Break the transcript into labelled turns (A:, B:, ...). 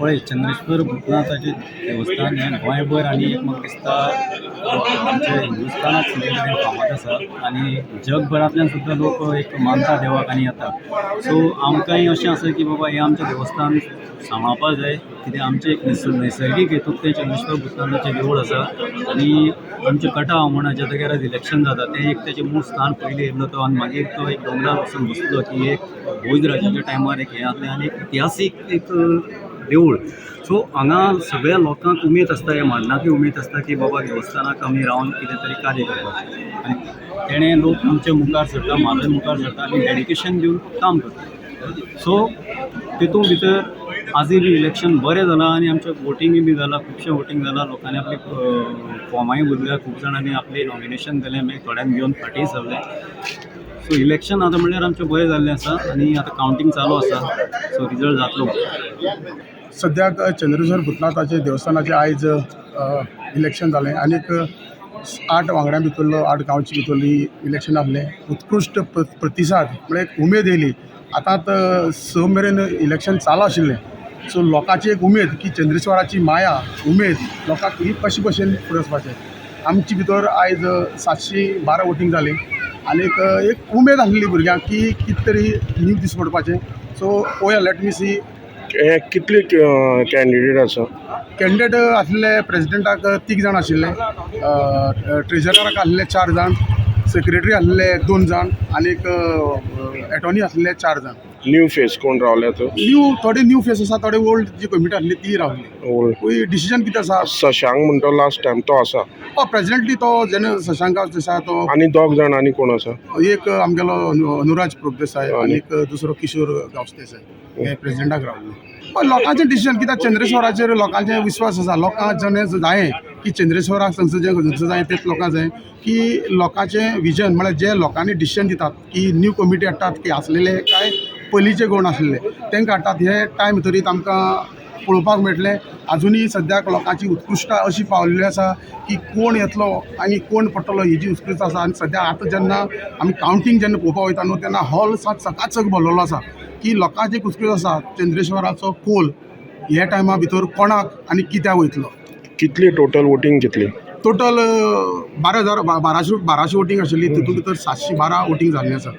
A: पळय, चंद्रेश्वर भूतनाथाचें देवस्थान हें गोंयभर आनी एक म्हाका दिसता आमच्या हिंदुस्थानात सुद्दां फामाद आसा आनी जगभरांतल्यान सुद्दां लोक एक मानता देवाक आनी येता. सो आमकांय अशें आसा की बाबा हें आमचें देवस्थान सांबाळपाक जाय, कित्याक आमचें एक नैसर्गीक हेतून तें चंद्रेश्वर भूतनाथाचें देवूळ आसा. आनी आमचें कटाव म्हण हाज्या जाग्यार आयज इलेक्शन जाता, तें एक तेजें मूळ स्थान पयलीं येयल्लो तो आनी मागीर तो एक दोंगरार वचून बसलो की एक भोज राजाच्या टायमार एक हें आहलें आनी एक इतिहासीक एक देवूळ. सो हांगा सगळ्या लोकांक उमेद आसता, ह्या मांडाकूय उमेद आसता की बाबा देवस्थानाक आमी रावन कितें तरी कार्य करपाचें. आनी तेणें लोक आमचे मुखार सरता, म्हाजन मुखार सरता आनी डेडिकेशन दिवन काम करता. सो तितूंत भितर आजूय बी इलेक्शन बरें जालां आनी आमचें वोटिंगूय बी जालां, खुबशें वोटींग जालां. लोकांनी आपली फॉर्मांय भरल्या, खूब जाणांनी आपलें नॉमिनेशन दिलें, मागीर थोड्यांक घेवन फाटीं सरले. सो इलेक्शन आतां म्हणल्यार आमचें बरें जाल्लें आसा आनी आतां कावंटींग चालू आसा. सो रिजल्ट जातलो.
B: सद्याक चंद्रेश्वर भूतनाथाचे देवस्थानाचें आयज इलेक्शन जालें आनीक 8 वांगड्यां भितरलो, 8 गांवचे भितरली इलेक्शन आहलें. उत्कृश्ट प्रतिसाद म्हळ्यार एक उमेद येयली. आतांत 6 मेरेन इलेक्शन चालू आशिल्लें. सो लोकांची एक उमेद की चंद्रेश्वराची माया उमेद लोकांक ही कशे भशेन फुडें वचपाचें. आमचे भितर आयज 712 वोटींग जालीं आनीक एक उमेद आसली भुरग्यांक की कितें तरी न्यू दीस पडपाचें. सो पळोवया, let me सी.
C: हे कितले कॅन्डिडेट आसा?
B: कॅन्डिडेट आसले, प्रेजिडेंटाक 3 जाण आशिल्ले, ट्रेजराक आसले 4 जाण, सेक्रेटरी आसले 2 जाण आनीक एटॉर्नी आसले 4 जाण.
C: न्यू फेस कोण रावल्यात?
B: न्यू, थोडे न्यू फेस आसा, थोडे ओल्ड जी कमिटी आसली ती रावली.
C: ओल्ड.
B: डिसिजन कितें आसा?
C: शशांक म्हणटा लास्ट टायम तो आसा?
B: हय, प्रेजेंटली तो जेणे शशांक आसा तो.
C: आनी 2 जाण आनी कोण आसा?
B: एक आमगेलो अनुराज प्रभुदेसाय आनी एक दुसरो किशोर गांवस देसाय हे प्रेजिडेंटाक रावले. पण लोकांचें डिसिजन कित्याक चंद्रेश्वराचेर लोकांचे विस्वास आसा. लोकांक जेणे जायें की चंद्रेश्वराक संसद जें जाय तेच लोकांक जाय की लोकांचें विजन म्हळ्यार जे लोकांनी डिसिजन दितात की न्यू कमिटी हाडटात की आसलेले काय पयलींचे कोण आसलेले तांकां हाडटात, हे टायम भितरीत आमकां पळोवपाक मेळटलें. आजुनूय सद्याक लोकांची उत्कृश्टता अशी पावलेली आसा की कोण येतलो आनी कोण पडटलो हेजी उत्कृश्ट आसा. आनी सद्या आतां जेन्ना आमी कावंटींग जेन्ना पळोवपाक वयता न्हू तेन्ना हॉल सात चकाचक भरलेलो आसा की लोकांची एक उत्कृश्ट आसा चंद्रेश्वराचो कोल ह्या टायमा भितर कोणाक आनी कित्याक वयतलो.
C: कितली टोटल वोटींग कितली?
B: टोटल 12,000 1200 वोटींग आशिल्ली, तितूंत भितर 712 वोटींग जाल्लें आसा.